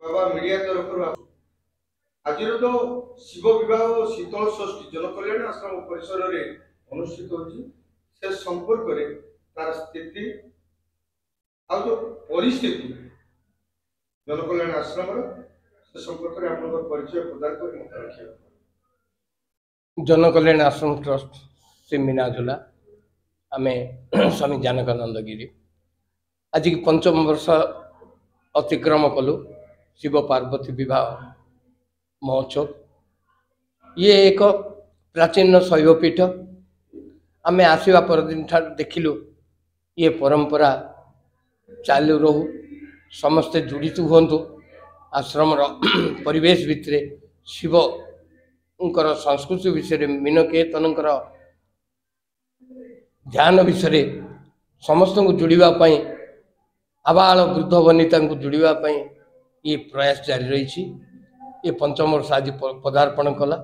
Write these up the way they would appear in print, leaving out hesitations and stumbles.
ବାବା, ମିଡିଆ ତରଫରୁ ଆଜିର ଯୋଉ ଶିବ ବିବାହ ଓ ଶୀତଳ ଷଷ୍ଠୀ ଜନକଲ୍ୟାଣ ଆଶ୍ରମ ପରିସରରେ ଅନୁଷ୍ଠିତ ହେଉଛି, ସେ ସମ୍ପର୍କରେ ତାର ସ୍ଥିତି ଆଉ ଯୋଉ ପରିସ୍ଥିତି ଜନକଲ୍ୟାଣ ଆଶ୍ରମର, ସେ ସମ୍ପର୍କରେ ଆପଣଙ୍କର ପରିଚୟ ପ୍ରଦାନ କରି ମତ ରଖିବାକୁ। ଜନକଲ୍ୟାଣ ଆଶ୍ରମ ଟ୍ରଷ୍ଟ, ଶ୍ରୀ ମିନାଝୋଲା, ଆମେ ସ୍ୱାମୀ ଜାନକାନନ୍ଦ ଗିରି। ଆଜିକି ପଞ୍ଚମ ବର୍ଷ ଅତିକ୍ରମ କଲୁ ଶିବ ପାର୍ବତୀ ବିବାହ ମହୋତ୍ସବ। ଇଏ ଏକ ପ୍ରାଚୀନ ଶୈବପୀଠ। ଆମେ ଆସିବା ପରଦିନ ଠାରୁ ଦେଖିଲୁ ଇଏ ପରମ୍ପରା ଚାଲୁ ରହୁ, ସମସ୍ତେ ଜଡ଼ିତ ହୁଅନ୍ତୁ। ଆଶ୍ରମର ପରିବେଶ ଭିତରେ ଶିବଙ୍କର ସଂସ୍କୃତି ବିଷୟରେ, ମୀନକେତନଙ୍କର ଧ୍ୟାନ ବିଷୟରେ ସମସ୍ତଙ୍କୁ ଯୋଡ଼ିବା ପାଇଁ, ଆବାଳ ବୃଦ୍ଧ ବନିତାଙ୍କୁ ଯୋଡ଼ିବା ପାଇଁ ଇଏ ପ୍ରୟାସ ଜାରି ରହିଛି। ଏ ପଞ୍ଚମ ବର୍ଷ ଆଜି ପଦାର୍ପଣ କଲା।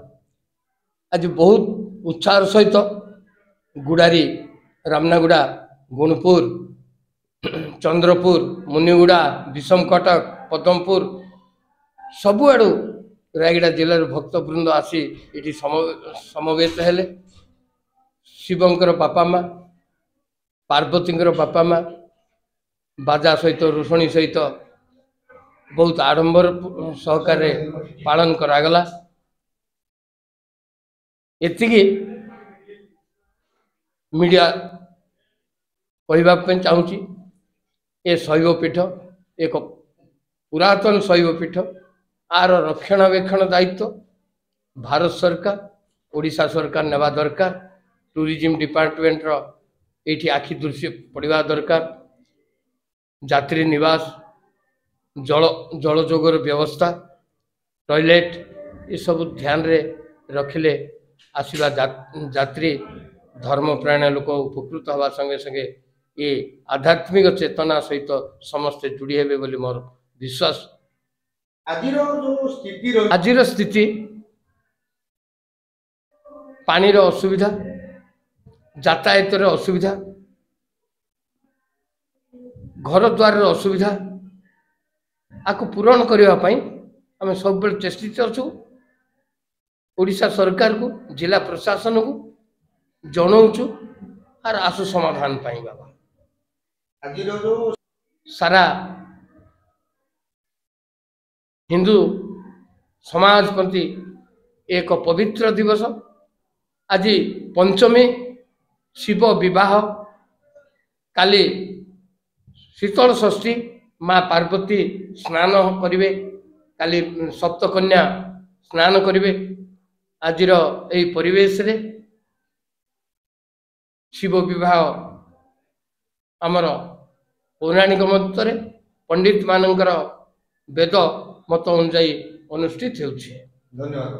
ଆଜି ବହୁତ ଉତ୍ସାହର ସହିତ ଗୁଡ଼ାରୀ, ରାମନାଗୁଡ଼ା, ଗୁଣପୁର, ଚନ୍ଦ୍ରପୁର, ମୁନିଗୁଡ଼ା, ବିଷମକଟକ, ପଦମପୁର, ସବୁଆଡ଼ୁ ରାୟଗଡ଼ା ଜିଲ୍ଲାରୁ ଭକ୍ତବୃନ୍ଦ ଆସି ଏଠି ସମବେତ ହେଲେ। ଶିବଙ୍କର ବାପା ମା, ପାର୍ବତୀଙ୍କର ବାପା ମା, ବାଜା ସହିତ, ରୋଷଣୀ ସହିତ ବହୁତ ଆଡ଼ମ୍ବର ସହକାରେ ପାଳନ କରାଗଲା। ଏତିକି ମିଡ଼ିଆ କହିବା ପାଇଁ ଚାହୁଁଛି। ଏ ଶୈବପୀଠ ଏକ ପୁରାତନ ଶୈବପୀଠ। ଆର ରକ୍ଷଣାବେକ୍ଷଣ ଦାୟିତ୍ୱ ଭାରତ ସରକାର, ଓଡ଼ିଶା ସରକାର ନେବା ଦରକାର। ଟୁରିଜିମ୍ ଡିପାର୍ଟମେଣ୍ଟର ଏଇଠି ଆଖି ଦୃଶ୍ୟ ପଡ଼ିବା ଦରକାର। ଯାତ୍ରୀ ନିବାସ, ଜଳଯୋଗର ବ୍ୟବସ୍ଥା, ଟଏଲେଟ୍, ଏସବୁ ଧ୍ୟାନରେ ରଖିଲେ ଆସିବା ଯାତ୍ରୀ, ଧର୍ମପ୍ରାଣ ଲୋକ ଉପକୃତ ହେବା ସଙ୍ଗେ ସଙ୍ଗେ ଏ ଆଧ୍ୟାତ୍ମିକ ଚେତନା ସହିତ ସମସ୍ତେ ଯୋଡ଼ି ହେବେ ବୋଲି ମୋର ବିଶ୍ୱାସ। ଆଜିର ଯୋଉ ସ୍ଥିତି, ଆଜିର ସ୍ଥିତି ପାଣିର ଅସୁବିଧା, ଯାତାୟାତର ଅସୁବିଧା, ଘର ଦ୍ୱାରର ଅସୁବିଧା, ଆକୁ ପୂରଣ କରିବା ପାଇଁ ଆମେ ସବୁବେଳେ ଚେଷ୍ଟିତ ଅଛୁ। ଓଡ଼ିଶା ସରକାରକୁ, ଜିଲ୍ଲା ପ୍ରଶାସନକୁ ଜଣାଉଛୁ ଆର ଆଶୁ ସମାଧାନ ପାଇଁ। ବାବା, ଆଜିର ଯୋଉ ସାରା ହିନ୍ଦୁ ସମାଜ ପ୍ରତି ଏକ ପବିତ୍ର ଦିବସ ଆଜି ପଞ୍ଚମୀ, ଶିବ ବିବାହ। କାଲି ଶୀତଳ ଷଷ୍ଠୀ, ମା ପାର୍ବତୀ ସ୍ନାନ କରିବେ। କାଲି ସପ୍ତକନ୍ୟା ସ୍ନାନ କରିବେ। ଆଜିର ଏହି ପରିବେଶରେ ଶିବ ବିବାହ ଆମର ପୌରାଣିକ ମତରେ ପଣ୍ଡିତମାନଙ୍କର ବେଦ ମତ ଅନୁଯାୟୀ ଅନୁଷ୍ଠିତ ହେଉଛି। ଧନ୍ୟବାଦ।